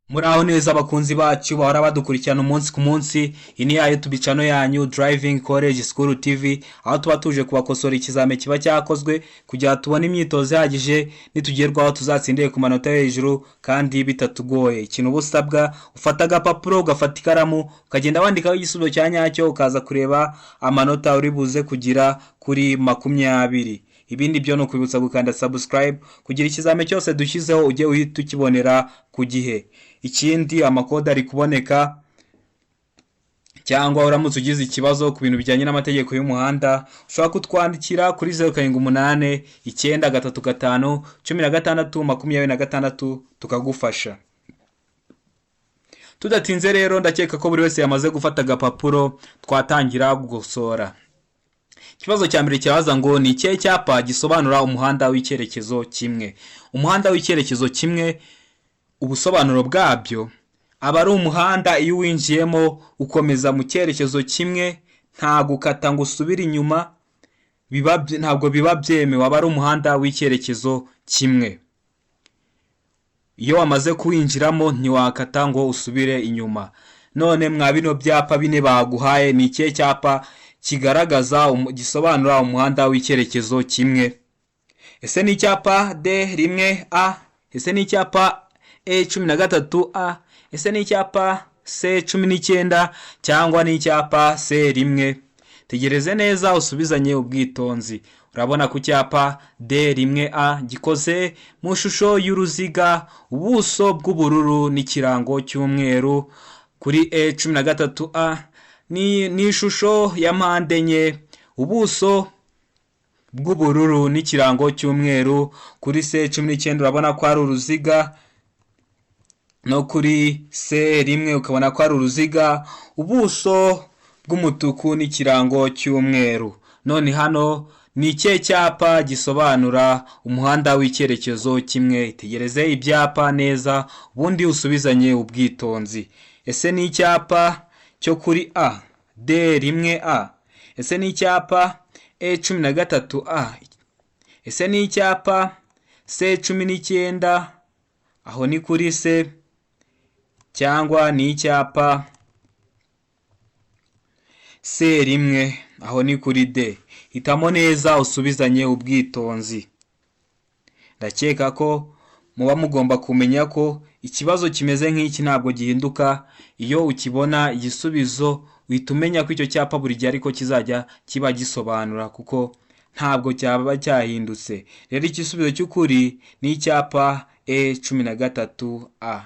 Muraho neza abakunzi bacu bahora badukurikirana umunsi ku munsi. Iyi ni ya YouTube channel yanyu Driving College School TV, aho tuba tuje kubakosora ikizame kiba cyakozwe kugira tubone imyitozo ihagije, nitugerwaho tuzatsindire ku manota yo hejuru kandi bitatugoye. Ikintu uba usabwa, ufata agapapuro, ugafata ikaramu, ukagenda wandikaho igisubizo cya nyacyo, ukaza kureba amanota uri buze kugira kuri 20. Ibindi byo ni ukwibutsa gukanda subscribe kugira ikizame cyose dushyizeho ujye uhita ukibonera ku gihe. Ikindi, amakode ari kuboneka, cyangwa uramutse ugize ikibazo ku bintu bijyanye n'amategeko y'umuhanda, ushobora kutwandikira kuri 0789351626 tukagufasha. Tudatinze rero, ndakeka ko buri wese yamaze gufata agapapuro, twatangira gukosora. Ikibazo cya mbere kirabaza ngo: ni ikihe cyapa gisobanura umuhanda w'icyerekezo kimwe? Umuhanda w'icyerekezo kimwe, ubusobanuro bwabyo aba ari umuhanda iyo uwinjiyemo ukomeza mu cyerekezo kimwe, nta gukata ngo usubire inyuma, ntabwo biba byemewe. Aba ari umuhanda w'icyerekezo kimwe. Iyo wamaze kuwinjiramo ntiwakata ngo usubire inyuma. None mwa bino byapa bine baguhaye, ni ikihe cyapa kigaragaza, gisobanura umuhanda w'icyerekezo kimwe? Ese ni icyapa D1A? Ese ni icyapa E13A? Ese ni icyapa C19 cyangwa ni icyapa C1? Tegereze neza, usubizanye ubwitonzi. Urabona ku cyapa D1A gikoze mu ishusho y'uruziga, ubuso bw'ubururu n'ikirango cy'umweru. Kuri E13A ni ishusho ya mpande enye, ubuso bw'ubururu n'ikirango cy'umweru. Kuri C19 urabona ko ari uruziga, no kuri C1 ukabona ko ari uruziga, ubuso bw'umutuku n'ikirango cy'umweru. None hano ni ikihe cyapa gisobanura umuhanda w'icyerekezo kimwe? Itegereze ibyapa neza, ubundi usubizanye ubwitonzi. Ese ni icyapa cyo kuri A, D1A? Ese ni icyapa E13A? Ese ni icyapa C19, aho ni kuri C, cyangwa ni icyapa C1, aho ni kuri D? Hitamo neza, usubizanye ubwitonzi. Ndakeka ko muba mugomba kumenya ko ikibazo kimeze nk'iki ntabwo gihinduka. Iyo ukibona igisubizo, uhita umenya ko icyo cyapa buri gihe ariko kizajya kiba gisobanura, kuko ntabwo cyaba cyahindutse. Rero igisubizo cy'ukuri ni icyapa E13A.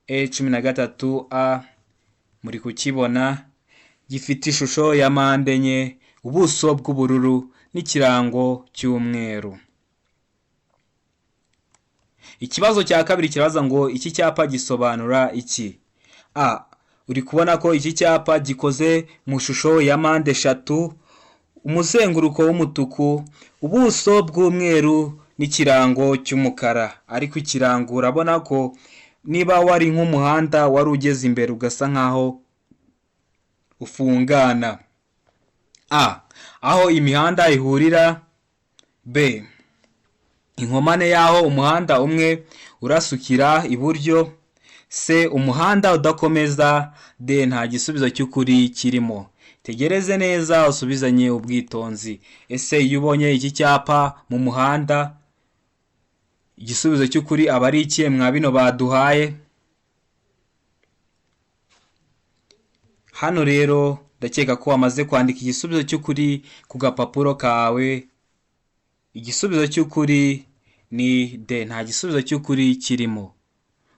E13A muri kukibona, gifite ishusho ya mpande enye, ubuso bw'ubururu n'ikirango cy'umweru. Ikibazo cya kabiri kirabaza ngo: iki cyapa gisobanura iki? A, uri kubona ko iki cyapa gikoze mu shusho ya mpande eshatu, umuzenguruko w'umutuku, ubuso bw'umweru n'ikirango cy'umukara. Ariko ikirango urabona ko niba wari nk'umuhanda wari ugeze imbere ugasa nkaho ufungana. A, aho imihanda ihurira. B, inkomane y'aho umuhanda umwe urasukira iburyo. C, umuhanda udakomeza. D, nta gisubizo cy'ukuri kirimo. Tegereze neza, usubizanye ubwitonzi. Ese iyo ubonye iki cyapa mu muhanda, igisubizo cy'ukuri aba ari ikihe mwa bino baduhaye? Hano rero ndakeka ko wamaze kwandika igisubizo cy'ukuri ku gapapuro kawe. Igisubizo cy'ukuri ni D, nta gisubizo cy'ukuri kirimo.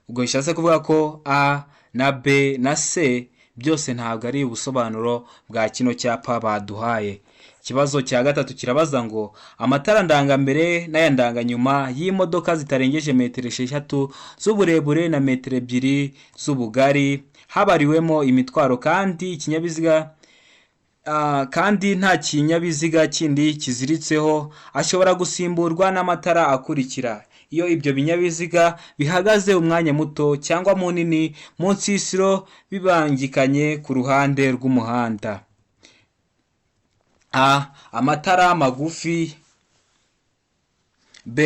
Ubwo bishatse kuvuga ko A na B na C byose ntabwo ari ubusobanuro bwa kino cyapa baduhaye. Ikibazo cya gatatu kirabaza ngo: amatara ndangambere n'aya ndanganyuma y'imodoka zitarengeje metero 6 z'uburebure na metero 2 z'ubugari habariwemo imitwaro, kandi ikinyabiziga kandi nta kinyabiziga kindi kiziritseho, ashobora gusimburwa n'amatara akurikira iyo ibyo binyabiziga bihagaze umwanya muto cyangwa munini mu nsisiro bibangikanye ku ruhande rw'umuhanda. A, amatara magufi. B,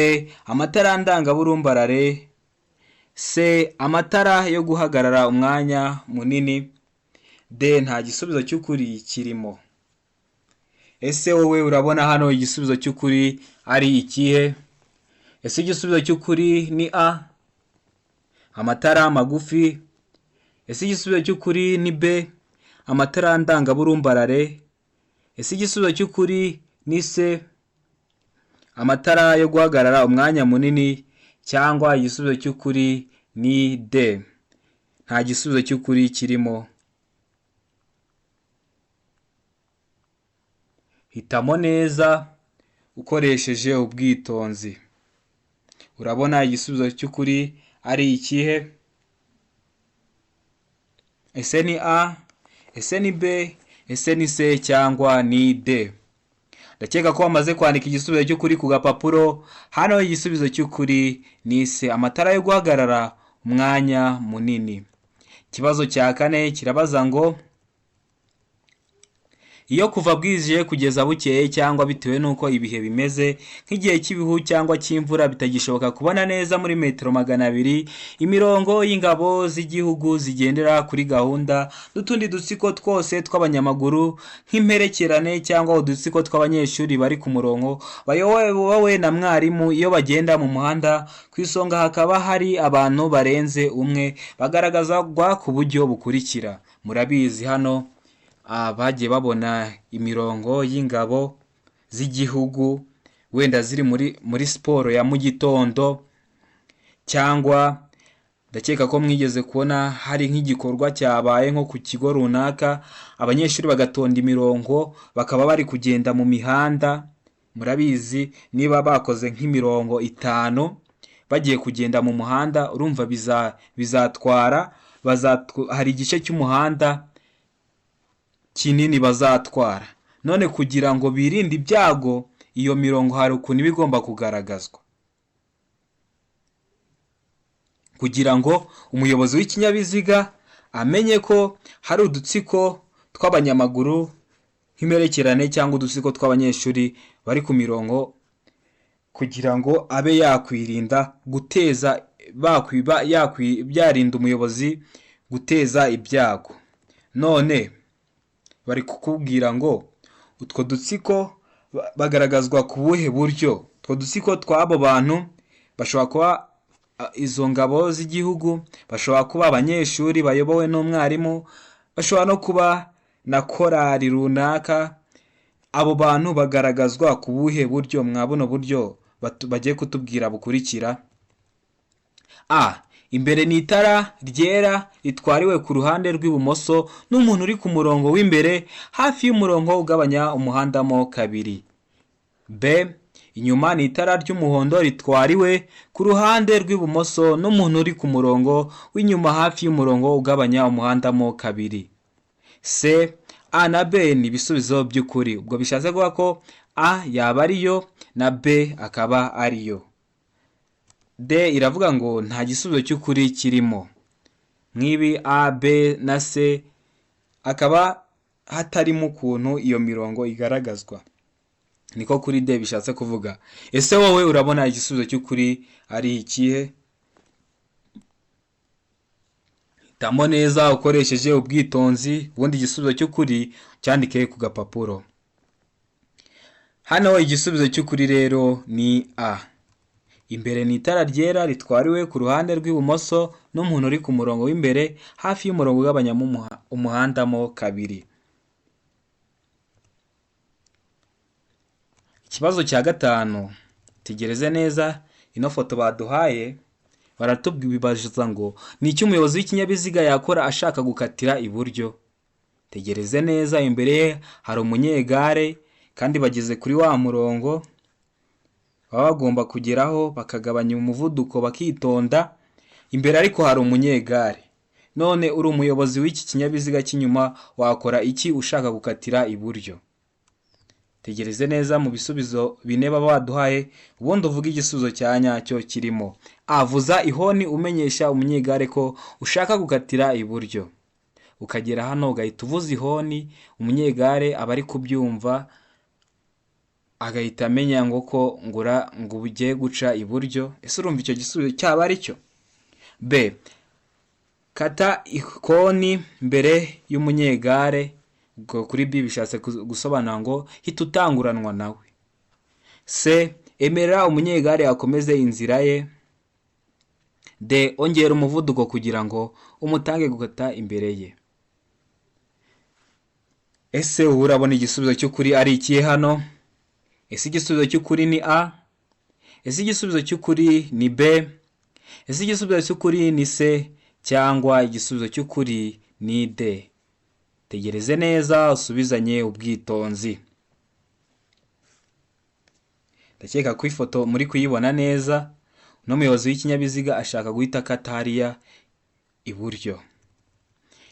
amatara ndangaburumbarare. C, amatara yo guhagarara umwanya munini. D, nta gisubizo cy'ukuri kirimo. Ese wowe urabona hano igisubizo cy'ukuri ari ikihe? Ese igisubizo cy'ukuri ni A, amatara magufi? Ese igisubizo cy'ukuri ni B, amatara ndangaburumbarare? Ese igisubizo cy'ukuri ni C, amatara yo guhagarara umwanya munini? Cyangwa igisubizo cy'ukuri ni D, nta gisubizo cy'ukuri kirimo? Hitamo neza ukoresheje ubwitonzi. Urabona igisubizo cy'ukuri ari ikihe? Ese ni A, ese ni B, ese ni C cyangwa ni D? Ndakeka ko wamaze kwandika igisubizo cy'ukuri ku gapapuro. Hano igisubizo cy'ukuri ni C, amatara yo guhagarara umwanya munini. Ikibazo cya kane kirabaza ngo iyo kuva bwije kugeza bukeye cyangwa bitewe n'uko ibihe bimeze, nk'igihe cy'ibihu cyangwa cy'imvura, bitagishoboka kubona neza muri metero 200, imirongo y'ingabo z'igihugu zigendera kuri gahunda n'utundi dutsiko twose tw'abanyamaguru nk'imperekerane cyangwa udutsiko tw'abanyeshuri bari ku murongo bayobowe na mwarimu, iyo bagenda mu muhanda ku isonga hakaba hari abantu barenze umwe, bagaragazwa ku buryo bukurikira. Murabizi hano bagiye babona imirongo y'ingabo z'igihugu, wenda ziri muri siporo ya mu gitondo, cyangwa ndakeka ko mwigeze kubona hari nk'igikorwa cyabaye nko ku kigo runaka, abanyeshuri bagatonda imirongo bakaba bari kugenda mu mihanda. Murabizi niba bakoze nk'imirongo 5 bagiye kugenda mu muhanda, urumva bizatwara, hari igice cy'umuhanda kinini bazatwara. None kugira ngo birinde ibyago, iyo mirongo hari ukuntu iba igomba kugaragazwa kugira ngo umuyobozi w'ikinyabiziga amenye ko hari udutsiko tw'abanyamaguru nk'imperekerane cyangwa udutsiko tw'abanyeshuri bari ku mirongo, kugira ngo abe yakwirinda guteza byarinda umuyobozi guteza ibyago. None bari kukubwira ngo utwo dutsiko bagaragazwa ku buhe buryo? Utwo dutsiko tw'abo bantu bashobora kuba izo ngabo z'igihugu, bashobora kuba abanyeshuri bayobowe n'umwarimu, bashobora no kuba na korali runaka. Abo bantu bagaragazwa ku buhe buryo mwa buno buryo bagiye kutubwira bukurikira? A, imbere ni itara ryera ritwariwe ku ruhande rw'ibumoso n'umuntu uri ku murongo w'imbere hafi y'umurongo ugabanya umuhanda mo kabiri. B, inyuma ni itara ry'umuhondo ritwariwe ku ruhande rw'ibumoso n'umuntu uri ku murongo w'inyuma hafi y'umurongo ugabanya umuhanda mo kabiri. C, A na B ni ibisubizo by'ukuri. Ubwo bishatse kuvuga ko A yaba ariyo na B akaba ariyo. D iravuga ngo nta gisubizo cy'ukuri kirimo. Nk'ibi A, B na C akaba hatarimo ukuntu iyo mirongo igaragazwa. Niko kuri D bishatse kuvuga. Ese wowe urabona igisubizo cy'ukuri ari ikihe? Hitamo neza ukoresheje ubwitonzi, ubundi igisubizo cy'ukuri cyandike ku gapapuro. Hano igisubizo cy'ukuri rero ni A. Imbere ni itara ryera ritwariwe ku ruhande rw'ibumoso n'umuntu uri ku murongo w'imbere hafi y'umurongo ugabanyamo umuhanda mo kabiri. Ikibazo cya gatanu, tegereze neza ino foto baduhaye, baratubwibaza ngo ni iki umuyobozi w'ikinyabiziga yakora ashaka gukatira iburyo? Tegereze neza, imbere ye hari umunyegare kandi bageze kuri wa murongo baba bagomba kugeraho bakagabanya umuvuduko bakitonda. Imbere ariko hari umunyegare. None uri umuyobozi w'iki kinyabiziga cy'inyuma wakora iki ushaka gukatira iburyo? Tegereze neza mu bisubizo bine baba baduhaye, ubundi uvuge igisubizo cya nyacyo kirimo. A, vuza ihoni umenyesha umunyegare ko ushaka gukatira iburyo. Ukagera hano ugahita uvuza ihoni, umunyegare aba ari kubyumva agahita amenya ngo ko ngura ngo ugiye guca iburyo. Ese urumva icyo gisubizo cyaba ari cyo? B, kata ikoni mbere y'umunyegare. Ubwo kuri B bishatse gusobanura ngo hita utanguranwa nawe. C, emerera umunyegare akomeze inzira ye. D, ongera umuvuduko kugira ngo umutange gukata imbere ye. Ese ubu urabona igisubizo cy'ukuri ari ikihe hano? Ese igisubizo cy'ukuri ni A? Ese igisubizo cy'ukuri ni B? Ese igisubizo cy'ukuri ni C? Cyangwa igisubizo cy'ukuri ni D? Tegereze neza usubizanye ubwitonzi. Ndakeka ko ifoto muri kuyibona neza. Uno muyobozi w'ikinyabiziga ashaka guhita akata hariya iburyo.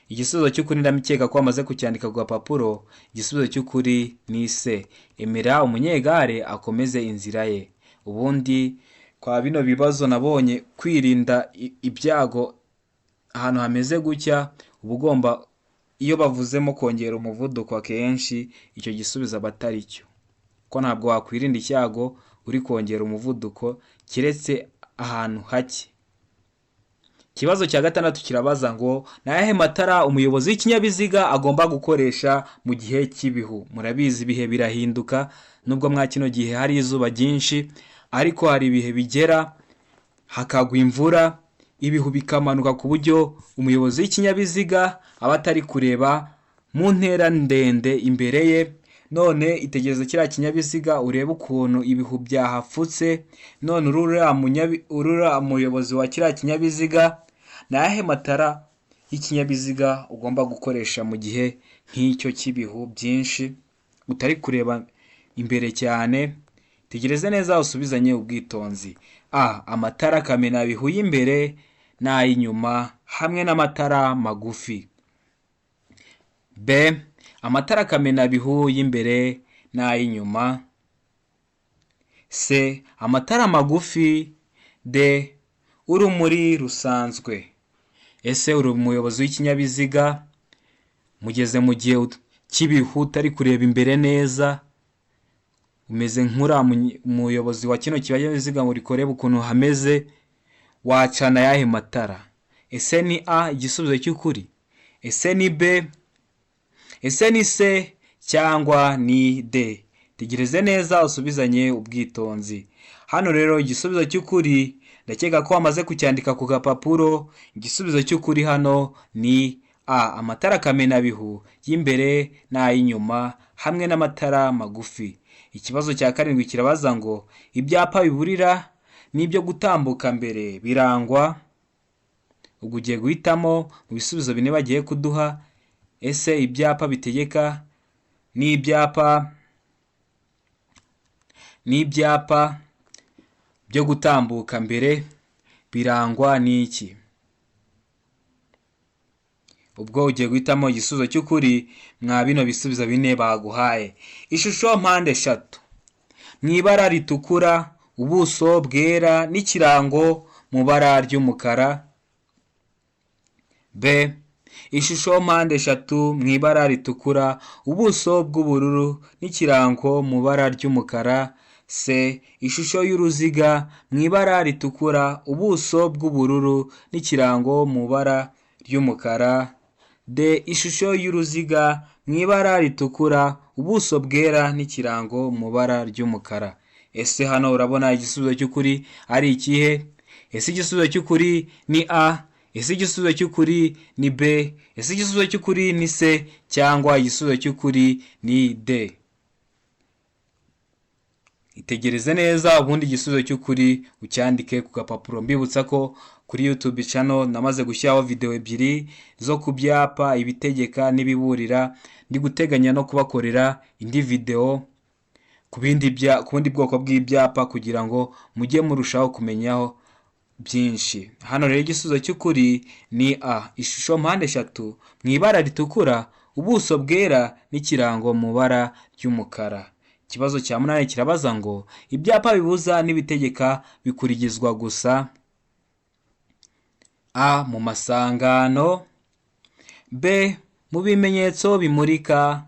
Igisubizo cy'ukuri ndamukeka ko wamaze kucyandika ku gapapuro. Igisubizo cy'ukuri ni C, emera umunyegare akomeze inzira ye. Ubundi kwa bino bibazo nabonye kwirinda ibyago ahantu hameze gutya, uba ugomba, iyo bavuzemo kongera umuvuduko, akenshi icyo gisubizo aba atari cyo, ko ntabwo wakwirinda icyago uri kongera umuvuduko, keretse ahantu hake. Ikibazo cya gatandatu kirabaza ngo ni ayahe matara umuyobozi w'ikinyabiziga agomba gukoresha mu gihe cy'ibihu? Murabizi, ibihe birahinduka. Nubwo mwa kino gihe hari izuba ryinshi, ariko hari ibihe bigera hakagwa imvura, ibihu bikamanuka, ku buryo umuyobozi w'ikinyabiziga aba atari kureba mu ntera ndende imbere ye. None itegereze kiriya kinyabiziga, urebe ukuntu ibihu byahapfutse. None uriya muyobozi wa kiriya kinyabiziga, ni ayahe matara y'ikinyabiziga ugomba gukoresha mu gihe nk'icyo cy'ibihu byinshi utari kureba imbere cyane? Tegereze neza usubizanye ubwitonzi. A, amatara kamenabihu y'imbere n'ay'inyuma hamwe n'amatara magufi. B, amatara kamenabihu y'imbere n'ay'inyuma. C, amatara magufi. D, urumuri rusanzwe. Ese uri umuyobozi w'ikinyabiziga, mugeze mu gihe cy'ibihu, utari kureba imbere neza, umeze nk'uriya muyobozi wa kino kinyabiziga ngo uri kureba ukuntu hameze, wacana ayahe matara? Ese ni A igisubizo cy'ukuri? Ese ni B? Ese ni C? Cyangwa ni D? Tegereze neza usubizanye ubwitonzi. Hano rero igisubizo cy'ukuri ndakeka ko wamaze kucyandika ku gapapuro. Igisubizo cy'ukuri hano ni A, amatara kamenabihu y'imbere n'ay'inyuma hamwe n'amatara magufi. Ikibazo cya karindwi kirabaza ngo ibyapa biburira n'ibyo gutambuka mbere birangwa. Ubwo ugiye guhitamo mu bisubizo bine bagiye kuduha. Ese ibyapa bitegeka n'ibyapa byo gutambuka mbere birangwa n'iki? Ubwo ugiye guhitamo igisubizo cy'ukuri mwa bino bisubizo bine baguhaye. Ishusho mpande eshatu mu ibara ritukura, ubuso bwera n'ikirango mu ibara ry'umukara. B, ishusho mpande eshatu mu ibara ritukura, ubuso bw'ubururu n'ikirango mu ibara ry'umukara. C, ishusho y'uruziga mu ibara ritukura, ubuso bw'ubururu n'ikirango mu ibara ry'umukara. D, ishusho y'uruziga mu ibara ritukura, ubuso bwera n'ikirango mu ibara ry'umukara. Ese hano urabona igisubizo cy'ukuri ari ikihe? Ese igisubizo cy'ukuri ni A? Ese igisubizo cy'ukuri ni B? Ese igisubizo cy'ukuri ni C? Cyangwa igisubizo cy'ukuri ni D? Itegereze neza, ubundi igisubizo cy'ukuri ucyandike ku gapapuro. Mbibutsa ko kuri YouTube channel namaze gushyiraho video ebyiri zo ku byapa ibitegeka n'ibiburira. Ndi guteganya no kubakorera indi video ku bundi bwoko bw'ibyapa kugira ngo mujye murushaho kumenyaho byinshi. Hano rero igisubizo cy'ukuri ni A, ishusho mpande eshatu mu ibara ritukura, ubuso bwera n'ikirango mu ibara ry'umukara. Ikibazo cya munani kirabaza ngo ibyapa bibuza n'ibitegeka bikurikizwa gusa: A, mu masangano. B, mu bimenyetso bimurika.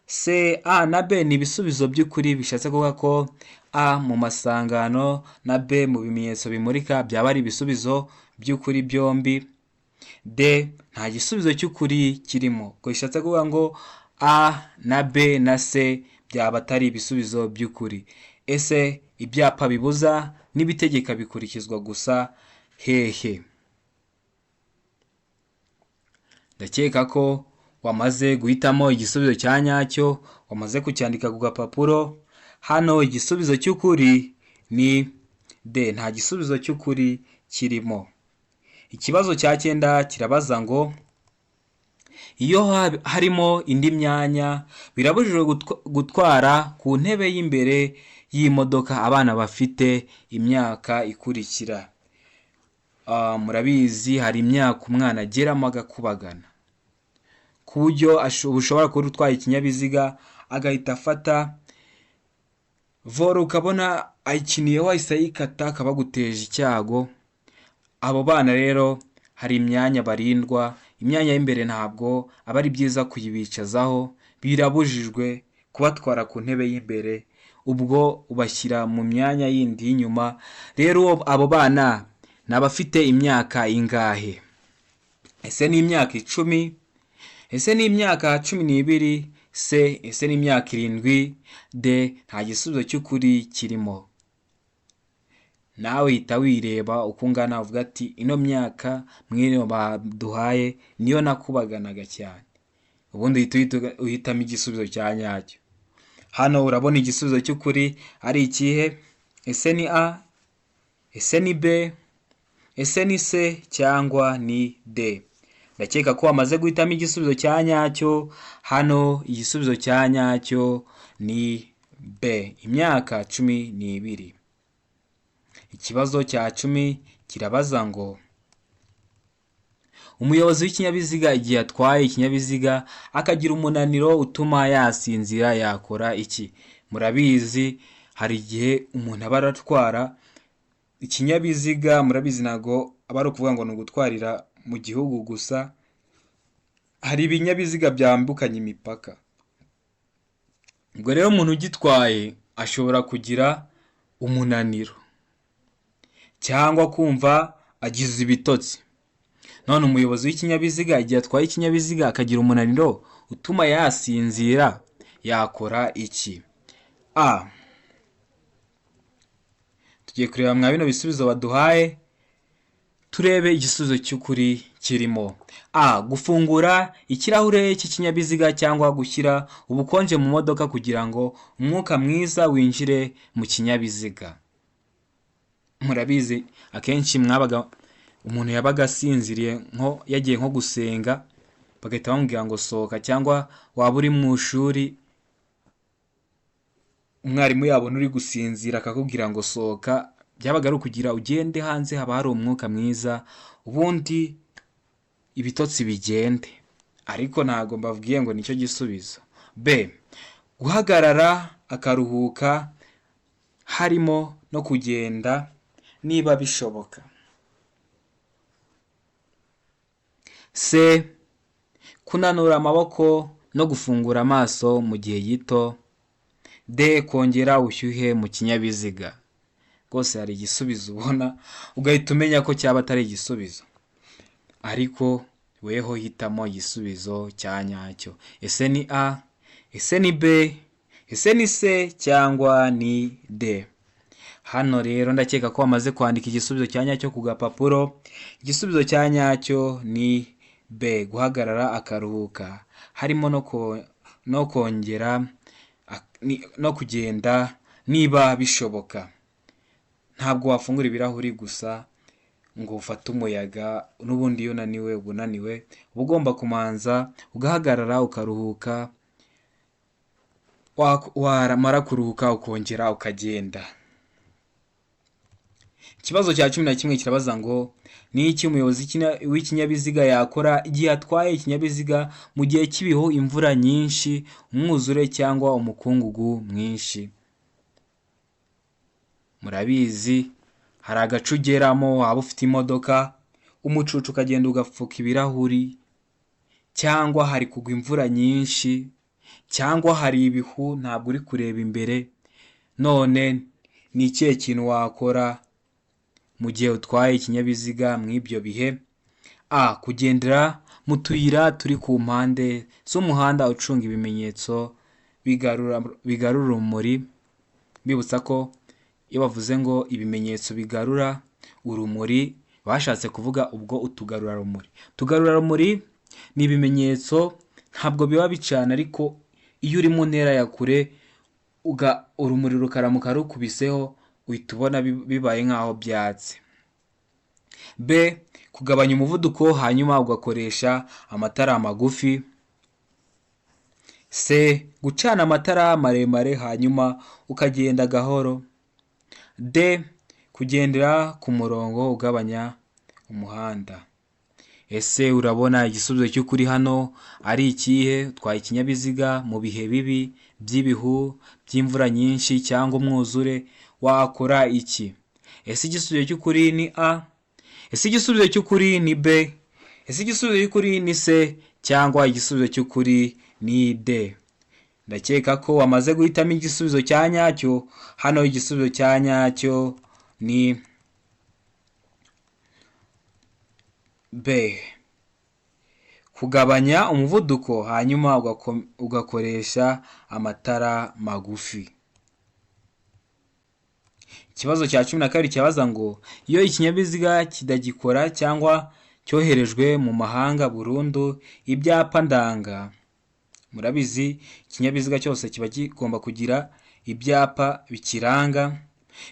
C, A na B ni ibisubizo by'ukuri, bishatse kuvuga ko A mu masangano na B mu bimenyetso bimurika byaba ari ibisubizo by'ukuri byombi. D, nta gisubizo cy'ukuri kirimo, ubwo bishatse kuvuga ngo A na B na C byaba atari ibisubizo by'ukuri. Ese ibyapa bibuza n'ibitegeka bikurikizwa gusa hehe? Ndakeka ko wamaze guhitamo igisubizo cya nyacyo, wamaze kucyandika ku gapapuro. Hano igisubizo cy'ukuri ni D, nta gisubizo cy'ukuri kirimo. Ikibazo cya 9 kirabaza ngo iyo harimo indi myanya birabujijwe gutwara ku ntebe y'imbere y'imodoka abana bafite imyaka ikurikira. Murabizi hari imyaka umwana ageramo agakubagana, ku buryo ushobora kuba utwaye ikinyabiziga agahita afata voro, ukabona ayikiniyeho ahise ayikata, akaba aguteje icyago. Abo bana rero hari imyanya barindwa, imyanya y'imbere ntabwo aba ari byiza kuyibicazaho, birabujijwe kubatwara ku ntebe y'imbere, ubwo ubashyira mu myanya yindi y'inyuma. Rero abo bana ni abafite imyaka ingahe? Ese ni imyaka 10? Ese ni imyaka 12? C, ese ni imyaka 7? D, nta gisubizo cy'ukuri kirimo. Nawe uhita wireba uko ungana uvuga ati ino myaka mwino baduhaye niyo nakubaganaga cyane, ubundi uhita uhitamo igisubizo cya nyacyo. Hano urabona igisubizo cy'ukuri ari ikihe? Ese ni A? Ese ni B? Ese ni C cyangwa ni D? Ndakeka ko wamaze guhitamo igisubizo cya nyacyo. Hano igisubizo cya nyacyo ni B, imyaka 12. Ikibazo cya 10 kirabaza ngo umuyobozi w'ikinyabiziga igihe atwaye ikinyabiziga akagira umunaniro utuma yasinzira yakora iki? Murabizi hari igihe umuntu aba aratwara ikinyabiziga, murabizi ntabwo aba ari ukuvuga ngo ni ugutwarira mu gihugu gusa, hari ibinyabiziga byambukanya imipaka. Ubwo rero umuntu ugitwaye ashobora kugira umunaniro cyangwa kumva agize ibitotsi. None umuyobozi w'ikinyabiziga igihe atwaye ikinyabiziga akagira umunaniro utuma yasinzira yakora iki? A, tugiye kureba mwa bino bisubizo baduhaye, turebe igisubizo cy'ukuri kirimo. A, gufungura ikirahure cy'ikinyabiziga cyangwa gushyira ubukonje mu modoka kugira ngo umwuka mwiza winjire mu kinyabiziga. Murabizi akenshi mwabaga umuntu yabaga asinziriye nko yagiye nko gusenga, bagahita bamubwira ngo sohoka, cyangwa waba uri mu ishuri umwarimu yabona uri gusinzira akakubwira ngo sohoka, byabaga ari ukugira ugende hanze haba hari umwuka mwiza, ubundi ibitotsi bigende. Ariko ntabwo mbabwiye ngo nicyo gisubizo. B, guhagarara akaruhuka harimo no kugenda niba bishoboka. C, kunanura amaboko no gufungura amaso mu gihe gito. D, kongera ubushyuhe mu kinyabiziga. Rwose hari igisubizo ubona ugahita umenya ko cyaba atari igisubizo, ariko weho hitamo igisubizo cya nyacyo. Ese ni A? Ese ni B? Ese ni C cyangwa ni D? Hano rero ndakeka ko wamaze kwandika igisubizo cya nyacyo ku gapapuro. Igisubizo cya nyacyo ni B, guhagarara akaruhuka harimo no kongera no kugenda niba bishoboka. Ntabwo wafungura ibirahuri gusa ngo ufate umuyaga, n'ubundi iyo unaniwe uba unaniwe, uba ugomba kumanza ugahagarara ukaruhuka, wamara kuruhuka ukongera ukagenda. Ikibazo cya 11 kirabaza ngo ni iki umuyobozi w'ikinyabiziga yakora igihe atwaye ikinyabiziga mu gihe cy'ibihu, imvura nyinshi, umwuzure cyangwa umukungugu mwinshi? Murabizi hari agace ugeramo waba ufite imodoka, umucucu ukagenda ugapfuka ibirahuri, cyangwa hari kugwa imvura nyinshi, cyangwa hari ibihu, ntabwo uri kureba imbere. None ni ikihe kintu wakora mu gihe utwaye ikinyabiziga mu ibyo bihe? A. Kugendera mu tuyira turi ku mpande z'umuhanda ucunga ibimenyetso bigarura urumuri. Mbibutsa ko iyo bavuze ngo ibimenyetso bigarura urumuri, bashatse kuvuga ubwo utugarurarumuri. Utugarurarumuri ni ibimenyetso, ntabwo biba bicana, ariko iyo uri mu ntera ya kure urumuri rukaramuka rukubiseho, uhita ubona bibaye nk'aho byatse. B. Kugabanya umuvuduko hanyuma ugakoresha amatara magufi. C. Gucana amatara maremare hanyuma ukagenda gahoro. D. Kugendera ku murongo ugabanya umuhanda. Ese urabona igisubizo cy'ukuri hano ari ikihe? Utwaye ikinyabiziga mu bihe bibi by'ibihu, by'imvura nyinshi cyangwa umwuzure, wakora iki? Ese igisubizo cy'ukuri ni A? Ese igisubizo cy'ukuri ni B? Ese igisubizo cy'ukuri ni C? Cyangwa igisubizo cy'ukuri ni D? Ndakeka ko wamaze guhitamo igisubizo cya nyacyo. Hano igisubizo cya nyacyo ni B. Kugabanya umuvuduko hanyuma ugakoresha amatara magufi. Ikibazo cya 12 cyabaza ngo iyo ikinyabiziga kitagikora cyangwa cyoherejwe mu mahanga burundu, ibyapa ndanga. Murabizi, ikinyabiziga cyose kiba kigomba kugira ibyapa bikiranga,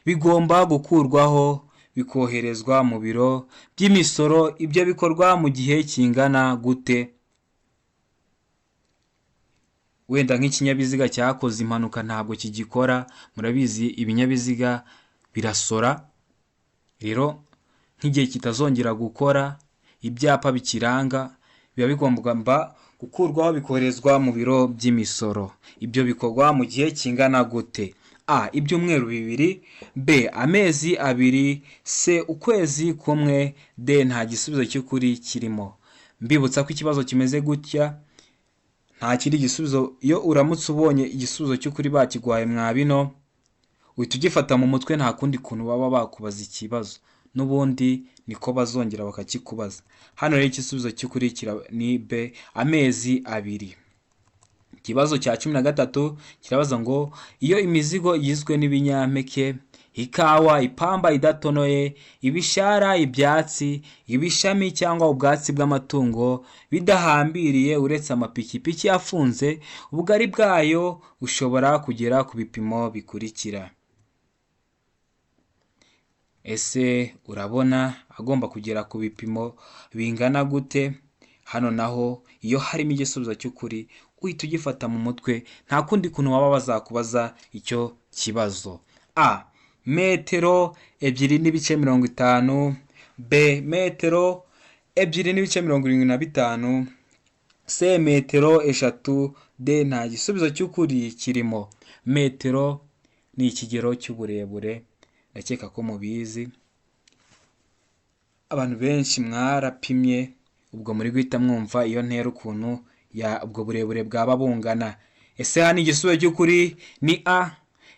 bigomba gukurwaho bikoherezwa mu biro by'imisoro. Ibyo bikorwa mu gihe kingana gute? Wenda nk'ikinyabiziga cyakoze impanuka ntabwo kigikora, murabizi ibinyabiziga birasora, rero nk'igihe kitazongera gukora, ibyapa bikiranga biba bigomba gukurwaho bikoherezwa mu biro by'imisoro. Ibyo bikorwa mu gihe kingana gute? A. Ibyumweru 2, B. Amezi 2, C. Ukwezi kumwe, D. Nta gisubizo cy'ukuri kirimo. Mbibutsa ko ikibazo kimeze gutya nta kindi gisubizo. Iyo uramutse ubonye igisubizo cy'ukuri bakiguhaye mwa bino, uhita ugifata mu mutwe, nta kundi kuntu baba bakubaza ikibazo, n'ubundi niko bazongera bakakikubaza. Hano rero igisubizo cy'ukuri ni B, amezi 2. Ikibazo cya 13 kirabaza ngo iyo imizigo igizwe n'ibinyampeke, ikawa, ipamba idatonoye, ibishara, ibyatsi, ibishami cyangwa ubwatsi bw'amatungo bidahambiriye uretse amapikipiki afunze, ubugari bwayo bushobora kugera ku bipimo bikurikira. Ese urabona agomba kugera ku bipimo bingana gute? Hano naho iyo harimo igisubizo cy'ukuri uhita ugifata mu mutwe, nta kundi kuntu baba bazakubaza icyo kibazo. A. Metero 2.50, B. Metero 2.75, C. Metero 3, D. Nta gisubizo cy'ukuri kirimo. Metero ni ikigero cy'uburebure, ndakeka ko mubizi, abantu benshi mwarapimye, ubwo muri guhita mwumva iyo ntera ukuntu ya ubwo burebure bwaba bungana. Ese hano igisubizo cy'ukuri ni A?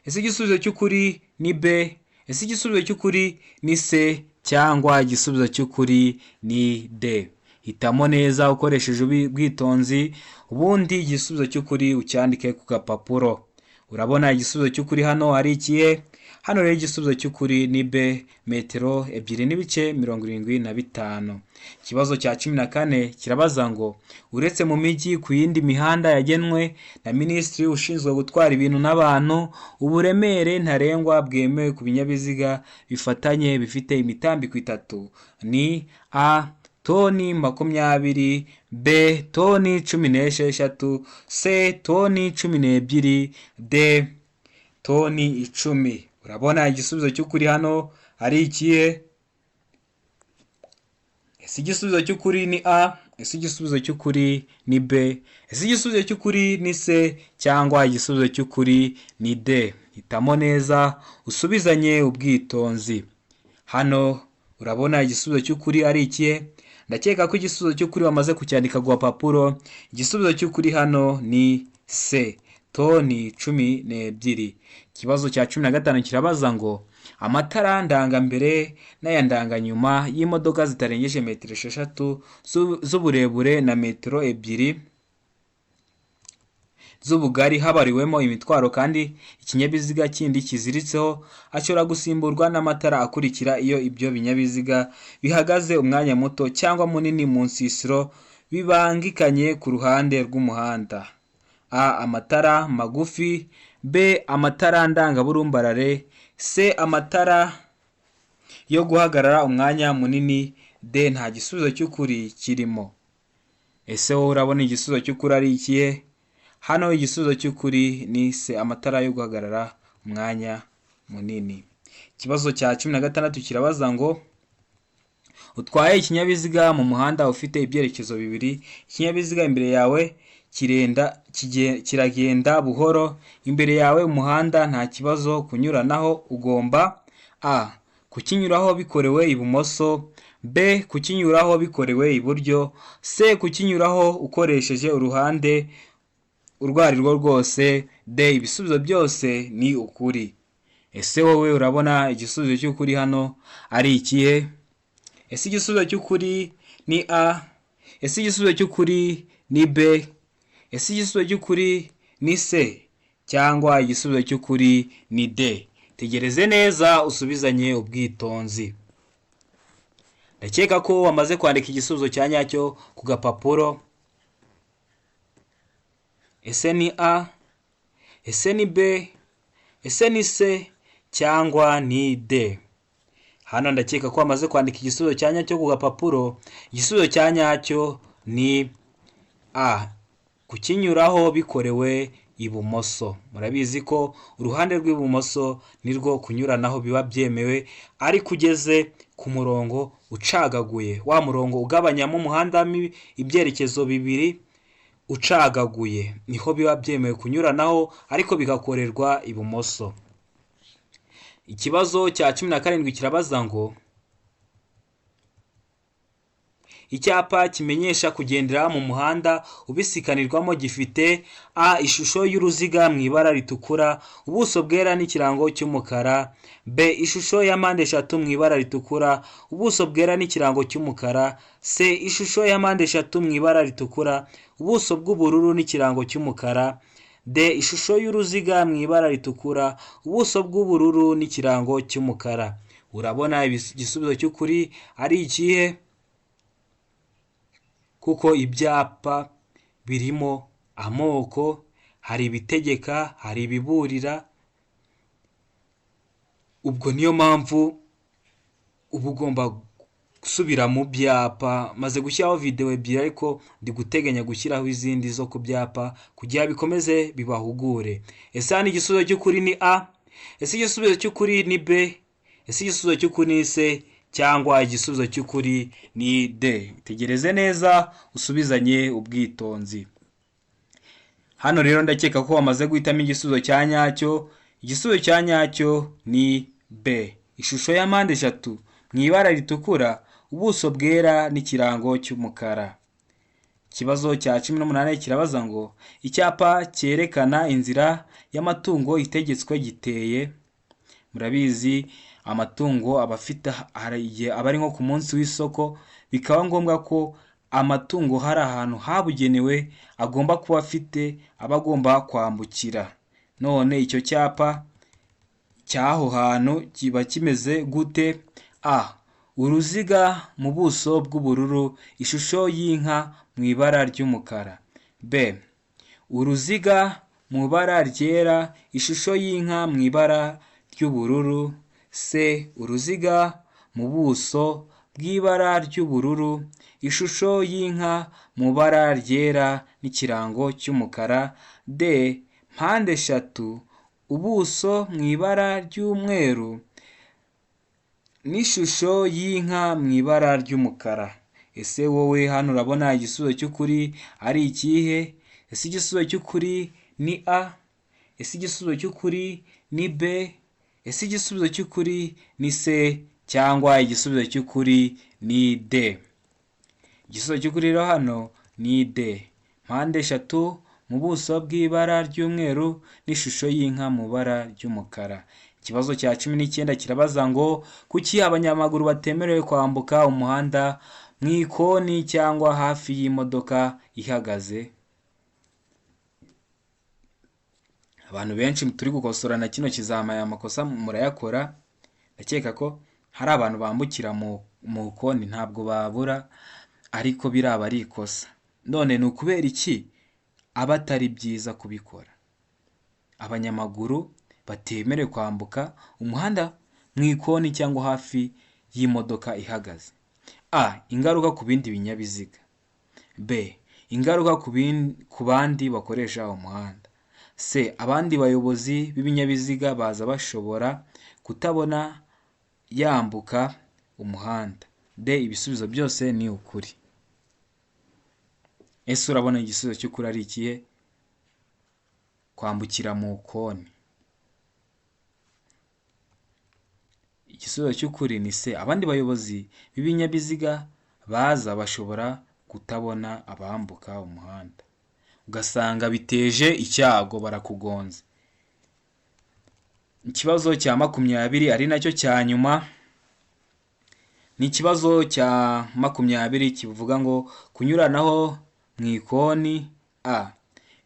Ese igisubizo cy'ukuri ni B? Ese igisubizo cy'ukuri ni C? Cyangwa igisubizo cy'ukuri ni D? Hitamo neza ukoresheje ubwitonzi, ubundi igisubizo cy'ukuri ucyandike ku gapapuro. Urabona igisubizo cy'ukuri hano ari ikihe? Hano rero igisubizo cy'ukuri ni B, metero 2.75. Ikibazo cya 14 kirabaza ngo uretse mu mijyi, ku yindi mihanda yagenwe na minisitiri ushinzwe gutwara ibintu n'abantu, uburemere ntarengwa bwemewe ku binyabiziga bifatanye bifite imitambiko 3 ni A. Toni 20, B. Toni 16, C. Toni 12, D. Toni 10. Urabona igisubizo cy'ukuri hano ari ikihe? Ese igisubizo cy'ukuri ni A? Ese igisubizo cy'ukuri ni B? Ese igisubizo cy'ukuri ni C? Cyangwa igisubizo cy'ukuri ni D? Hitamo neza usubizanye ubwitonzi. Hano urabona igisubizo cy'ukuri ari ikihe? Ndakeka ko igisubizo cy'ukuri wamaze kucyandika ku gapapuro. Igisubizo cy'ukuri hano ni C toni 12. Ikibazo cya 15 kirabaza ngo amatara ndangambere n'aya ndanganyuma y'imodoka zitarengeje metero 6 z'uburebure na metero 2 z'ubugari habariwemo imitwaro kandi ikinyabiziga kindi kiziritseho ashobora gusimburwa n'amatara akurikira iyo ibyo binyabiziga bihagaze umwanya muto cyangwa munini mu nsisiro bibangikanye ku ruhande rw'umuhanda. A amatara magufi, B amatara ndangaburumbarare, C amatara yo guhagarara umwanya munini, D nta gisubizo cy'ukuri kirimo. Ese wowe urabona igisubizo cy'ukuri ari ikihe? Hano igisubizo cy'ukuri ni C amatara yo guhagarara umwanya munini. Ikibazo cya 16 kirabaza ngo utwaye ikinyabiziga mu muhanda ufite ibyerekezo bibiri, ikinyabiziga imbere yawe kiragenda buhoro, imbere yawe umuhanda nta kibazo kunyuranaho, ugomba A kukinyuraho bikorewe ibumoso, B kukinyuraho bikorewe iburyo, C kukinyuraho ukoresheje uruhande urwo ari rwo rwose, D ibisubizo byose ni ukuri. Ese wowe urabona igisubizo cy'ukuri hano ari ikihe? Ese igisubizo cy'ukuri ni A? Ese igisubizo cy'ukuri ni B? Ese igisubizo cy'ukuri ni C? Cyangwa igisubizo cy'ukuri ni D? Tegereze neza usubizanye ubwitonzi. Ndakeka ko wamaze kwandika igisubizo cya nyacyo ku gapapuro. Ese ni A? Ese ni B? Ese ni C? Cyangwa ni D? Hano ndakeka ko wamaze kwandika igisubizo cya nyacyo ku gapapuro. Igisubizo cya nyacyo ni A kukinyuraho bikorewe ibumoso. Murabizi ko uruhande rw'ibumoso nirwo kunyuranaho biba byemewe, ariko ugeze ku murongo ucagaguye, wa murongo ugabanyamo umuhanda ibyerekezo bibiri ucagaguye, niho biba byemewe kunyuranaho ariko bigakorerwa ibumoso. Ikibazo cya 17 kirabaza ngo icyapa kimenyesha kugendera mu muhanda ubisikanirwamo gifite A ishusho y'uruziga mu ibara ritukura, ubuso bwera n'ikirango cy'umukara, B ishusho ya mpande eshatu mu ibara ritukura, ubuso bwera n'ikirango cy'umukara, C ishusho ya mpande eshatu mu ibara ritukura, ubuso bw'ubururu n'ikirango cy'umukara, D ishusho y'uruziga mu ibara ritukura, ubuso bw'ubururu n'ikirango cy'umukara. Urabona igisubizo cy'ukuri ari ikihe? Kuko ibyapa birimo amoko, hari ibitegeka, hari ibiburira, ubwo niyo mpamvu uba ugomba gusubira mu byapa. Maze gushyiraho videwo ebyiri ariko ndi guteganya gushyiraho izindi zo ku byapa kugira bikomeze bibahugure. Ese hano igisubizo cy'ukuri ni A? Ese igisubizo cy'ukuri ni B? Ese igisubizo cy'ukuri ni C? Cyangwa igisubizo cy'ukuri ni D? Tegereze neza usubizanye ubwitonzi. Hano rero ndakeka ko wamaze guhitamo igisubizo cya nyacyo. Igisubizo cya nyacyo ni B, ishusho ya mpande eshatu mu ibara ritukura, ubuso bwera n'ikirango cy'umukara. Ikibazo cya 18 kirabaza ngo icyapa cyerekana inzira y'amatungo itegetswe giteye. Murabizi amatungo aba afite igihe aba ari nko ku munsi w'isoko, bikaba ngombwa ko amatungo hari ahantu habugenewe agomba kuba afite aba agomba kwambukira. None icyo cyapa cy'aho hantu kiba kimeze gute? A uruziga mu buso bw'ubururu, ishusho y'inka mu ibara ry'umukara. B uruziga mu ibara ryera, ishusho y'inka mu ibara ry'ubururu. C uruziga mu buso bw'ibara ry'ubururu, ishusho y'inka mu ibara ryera n'ikirango cy'umukara. D mpande eshatu, ubuso mu ibara ry'umweru n'ishusho y'inka mu ibara ry'umukara. Ese wowe hano urabona igisubizo cy'ukuri ari ikihe? Ese igisubizo cy'ukuri ni A? Ese igisubizo cy'ukuri ni B? Ese igisubizo cy'ukuri ni C? Cyangwa igisubizo cy'ukuri ni D? Igisubizo cy'ukuri rero hano ni D, mpande eshatu mu buso bw'ibara ry'umweru n'ishusho y'inka mu ibara ry'umukara. Ikibazo cya 19 kirabaza ngo kuki abanyamaguru batemerewe kwambuka umuhanda mu ikoni cyangwa hafi y'imodoka ihagaze? Abantu benshi turi gukosora na kino kizami aya makosa murayakora, ndakeka ko hari abantu bambukira mu koni ntabwo babura, ariko biraba ari ikosa. None ni ukubera iki aba atari byiza kubikora? Abanyamaguru batemerewe kwambuka umuhanda mu ikoni cyangwa hafi y'imodoka ihagaze. A. Ingaruka ku bindi binyabiziga. B. Ingaruka ku bandi bakoresha umuhanda. C. Abandi bayobozi b'ibinyabiziga baza bashobora kutabona yambuka umuhanda. D. Ibisubizo byose ni ukuri. Ese urabona igisubizo cy'ukuri ari ikihe? Kwambukira mu koni. Igisubizo cy'ukuri ni C. Abandi bayobozi b'ibinyabiziga baza bashobora kutabona abambuka umuhanda, ugasanga biteje icyago, barakugonze. Ikibazo cya 20 ari nacyo cya nyuma, ni ikibazo cya 20 kivuga ngo kunyuranaho mu ikoni A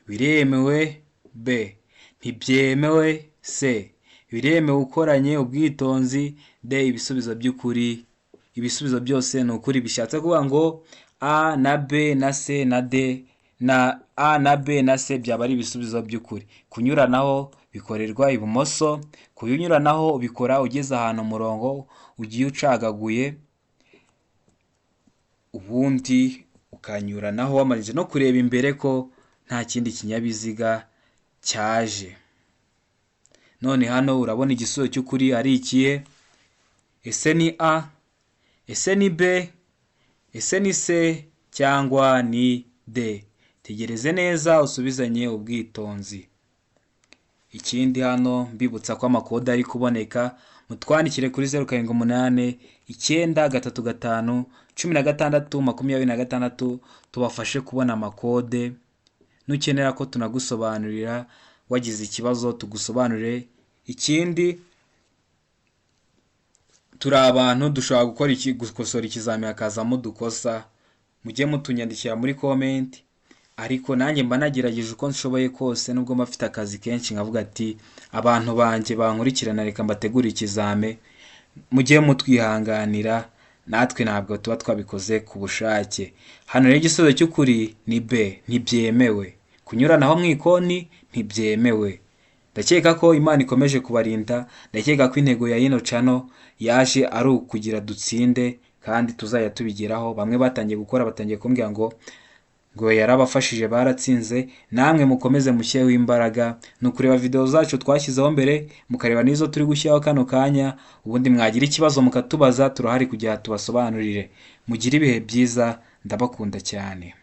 biremewe, B ntibyemewe, C biremewe ukoranye ubwitonzi, D ibisubizo by'ukuri. Ibisubizo byose ni ukuri, bishatse kuvuga ngo A na B na C na D na A na B na C byaba ari ibisubizo by'ukuri. Kunyuranaho bikorerwa ibumoso, kunyuranaho ubikora ugeze ahantu umurongo ugiye ucagaguye, ubundi ukanyuranaho wamanje no kureba imbere ko nta kindi kinyabiziga cyaje. None hano urabona igisubizo cy'ukuri ari ikihe? Ese ni A, ese ni B, ese ni C cyangwa ni D? Tegereze neza usubizanye ubwitonzi. Ikindi hano mbibutsa ko amakode ari kuboneka, mutwandikire kuri 0 7 8 9 3 5 16 26 tubafashe kubona amakode. Nukenera ko tunagusobanurira wagize ikibazo tugusobanurire. Ikindi turi abantu dushobora gukora gukosora ikizami hakazamo udukosa, mujye mutunyandikira muri comment, ariko nanjye mba nagerageje uko nshoboye kose, nubwo mba mfite akazi kenshi nkavuga ati abantu banjye bankurikirana reka mbategure ikizame, mujye mutwihanganira natwe ntabwo tuba twabikoze ku bushake. Hano rero igisubizo cy'ukuri ni B, ntibyemewe. Kunyuranaho mu ikoni ntibyemewe. Ndakeka ko Imana ikomeje kubarinda, ndakeka ko intego ya ino channel yaje ari ukugira dutsinde kandi tuzajya tubigeraho. Bamwe batangiye gukora batangiye kumbwira ngo yarabafashije baratsinze, namwe mukomeze mushyireho imbaraga. Ni ukureba video zacu twashyizeho mbere, mukareba n'izo turi gushyiraho kano kanya, ubundi mwagira ikibazo mukatubaza, turahari kugira tubasobanurire. Mugire ibihe byiza, ndabakunda cyane.